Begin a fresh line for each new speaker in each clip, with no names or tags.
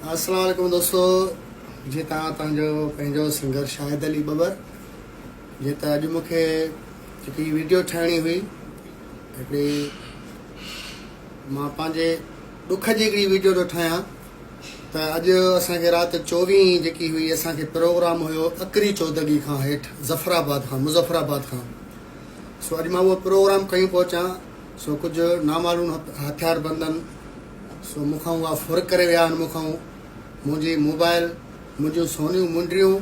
السلام عليڪم دوستو جي تان تان جو پنهنجو سنگر شاهد علي ٻٻر جي ته اڄ مون کي جيڪي ويڊيو ٺاهڻي هئي هڪڙي مان پنهنجي ڏک جي هڪڙي ويڊيو ٿو ٺاهيان ته اڄ اسان کي رات چوويهين جيڪي هئي اسان کي پروگرام هيو اڪري چودڳي کان هيٺ ظفر آباد کان مظفر آباد کان سو اڄ مان اهو پروگرام کڻي پهچان سو ڪجهه نامعلوم هٿيار بندن سو مون کان اها ڦر ڪري ويا آهن مون کان منهنجي موبائل، منهنجون سونيون منڊريون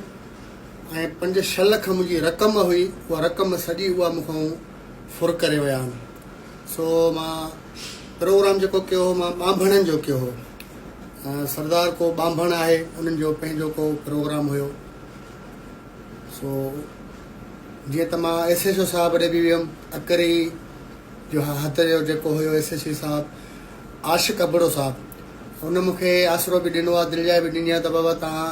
۽ پنج ڇهه لک منهنجي رقم هئي اها رقم سڄي اها مون کان ڦر ڪري ويا آهن سو مان پروگرام جيڪو ڪيو هو مان ٻانڀڻن جو ڪيو هو سردار ڪو ٻانڀڻ آهي انهن جو پنهنجو ڪو پروگرام هيو سو جيئن ته مان ايس ايڇ او صاحب ڏي به ويم اڪري جو حد جو جيڪو هيو ايس ايڇ اي صاحب عاشق ابڙو صاحب ان مون کي آسرو به ڏنو آهي دلجاء به ڏني آهي ته بابا توهان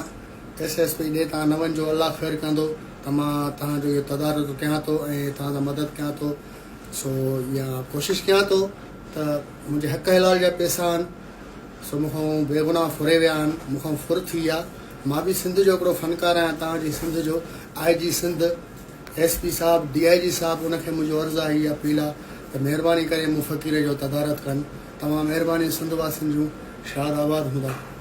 ايس ايس پي ڏي توهان نه وڃجو الله خير ڪندو ته مان توهان جو اهو تدارڪ ڪيان ٿو ۽ توهان سان مدد ڪيان ٿو سو اها ڪوشش ڪيان ٿو ته منهنجي حق حلال جا پيسا آهن سو مون کان بيگناهه ڦري ويا آهن مون کان ڦر ٿي آهي مان به سنڌ جو هڪڙو فنڪار آهيان توهان جي سنڌ جو آء جي سنڌ ايس پي صاحب، ڊي I جي صاحب ان کي منهنجو عرض آهي اها اپيل آهي ته مهرباني ڪري مون فقير جو تدارڪ ڪن. توهان مهرباني سنڌ واسين جون شاد آباد هوندا.